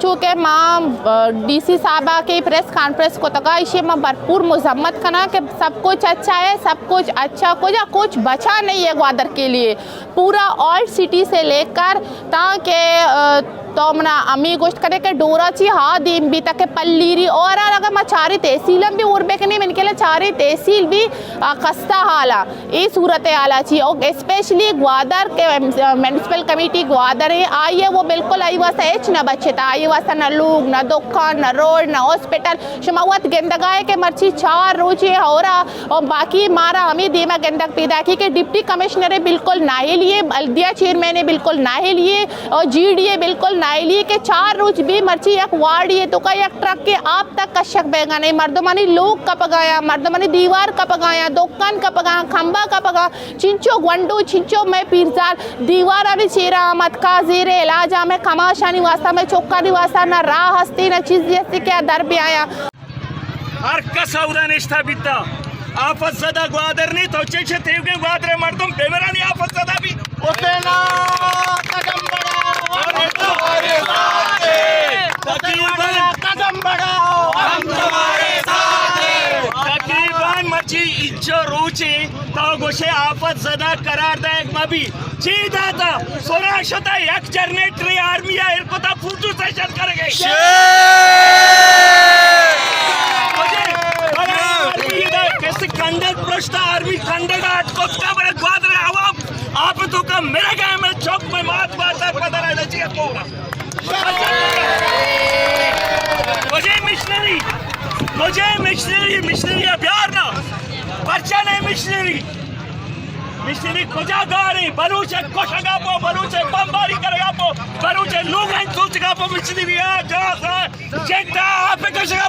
چونکہ ما، آ، D C صاحبہ کہ پریس کانفرنس کتگا، ایشی ما بھرپور مذمت کناں کہ سب کچھ اچھا ہے، سب کچھ اچھا، کجا کچھ بچا نہیں ہے گوادر کے لیے۔ پورا اولڈ سٹی سے لے کر تاکہ، آ، تو منا امی گوشت کرے کہ ڈورا چی ہا دیم بیتا کہ پلیری اور اگر ما چاری تحصیل بھی اور بکنی من کے لیے چاری تحصیل بھی، آ، خستہ حالا۔ اے صورتحالا چی، او اسپیشلی گوادر کہ میونسپل کمیٹی گوادر ہے، آئی ہے وہ بالکل آئی واسطہ ہچ نہ بچتا، آئی واسطہ نہ لوگ، نہ دکان، نہ روڈ، نہ ہاسپٹل۔ شما وت گندگا ہے کہ مرچی چار روچے ہورا اور باقی مارا ہمیں دیما گندگ پیدا کی کہ ڈپٹی کمشنر بالکل نااہلی ہے، بلدیہ چیئرمین بالکل نااہلی ہے اور جی ڈی اے بالکل نااہلی ہے کہ چار روچ بھی مرچی یک وارڈ یہ تو کا یک ٹرک کے آپ تک کشک بیگا نہیں، مردمانی لوگ کپگایا، مردمانی دیوار کپگایا، دکان کپگا، کھمبا کپگا، چنچو گونڈو، چنچو مئے پیرزال دیوارانی چیرا آمد کا زیر علاج آ، مئے کماشانی واسطہ، مئے چکانی واسطہ نہ راہ ہستی، نہ چیزی ہستی کہ آ در بیایا۔ ہر کس اودا نشتہ بیتا۔ آفت زدہ گوادر نی، تو چے چے تیوگیں گوادر مردم بے مرانی آفت زدہ بی۔ حسینا قدم بڑھاؤ، ہم تمہارے ساتھ ہیں۔ تقریباً قدم بڑھاؤ، ہم تمہارے ساتھ ہیں۔ تقریباً مرچی انچو روچے تو گوشے آفت زدہ قرار دائگ مبی۔ چی داتا؟ سورا شتا یک جنریٹر آرمی ء ایر کتا فوٹو سیشن کرگے۔ کسی کنڈک پرشتا آرمی کنڈک آت کفتا بڑے گوادر عوام آپ تو کا میرا گیا میں چوک میں مات ماتا پتہ نہیں چیئے کو۔ مجھے مشنری، مجھے مشنری، مشنری بیار نا۔ پرچہ نہیں مشنری۔ مشنری کجا گاریں؟ بلوچ ء کشگا پو، بلوچ ء بمباری کرگا پو، بلوچ ء لوگاں سوچگا پو، مشنری آ جا سا جیتا آپ کشگا